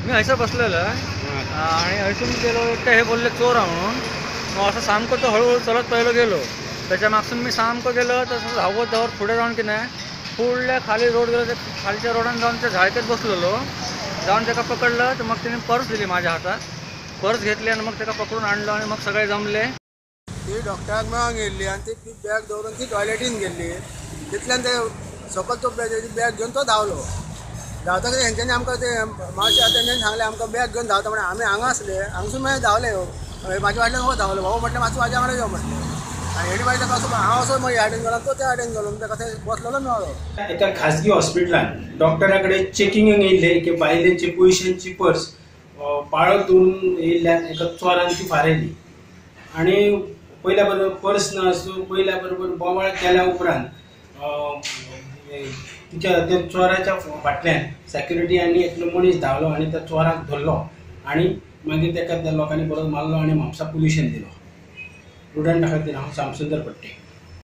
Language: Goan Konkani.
मी हयसर बसलेलो आणि हयसून गेलो, एकटे हे बोलले चोर हा म्हणून. मग असं सामको तो हळूहळू चलत पहिलो गेलो, त्याच्या मागसून मी सामको गेलो, तसं धावत धावत फुडें जावन कितें फुडल्या खाली रोड गेलो, ते खालच्या रोडान जावन त्या झाळकेत बसलेलो. जावन ताका पकडलं तर मग तिने पर्स दिली माझ्या हातात, पर्स घेतली आणि मग ताका पकडून आणलो आणि मग सगळे जमले. ती डॉक्टराक मेळोंक गेल्ली आनी ती बॅग दवरून ती टॉयलेटीन गेल्ली. तितल्यान ते सकल तो बॅग घेवन तो धांवलो. धांवता हेंच्यांनी आमकां ते मावशी आतां तेंच्यांनी सांगलें आमकां बॅग घेवन धांवता म्हणून. आमी हांगा आसले, हांगसून मागीर धांवले, म्हाज्या फाटल्यान हो धांवलो. भाऊ म्हटलें मातसो म्हाज्या वांगडा यो म्हटलें. आनी हेणी मागीर ताका असो हांव असो मागीर ह्या वाटेन गेलो, तो त्या वाटेन गेलो, ताका थंय बसलेलो मेळ्ळो. एका खाजगी हॉस्पिटलान डॉक्टरा कडेन चेकिंगेक येयल्ले एके बायलेची पयशांची पर्स पाळत दवरून येयल्ल्यान एका चोरान ती फारयली आनी पयल्या बरोबर पर्स ना आसूं पयल्या बरोबर बोवाळ केल्या उपरांत तिच्या त्या चोराच्या फाटल्यान सेक्युरिटी आनी एकलो मनीस धांवलो आनी त्या चोराक धरलो आनी मागीर ताका त्या लोकांनी परत मारलो आनी म्हापसा पुलिशेन दिलो. प्रुडंटा खातीर हांव श्यामसुंदर फडते.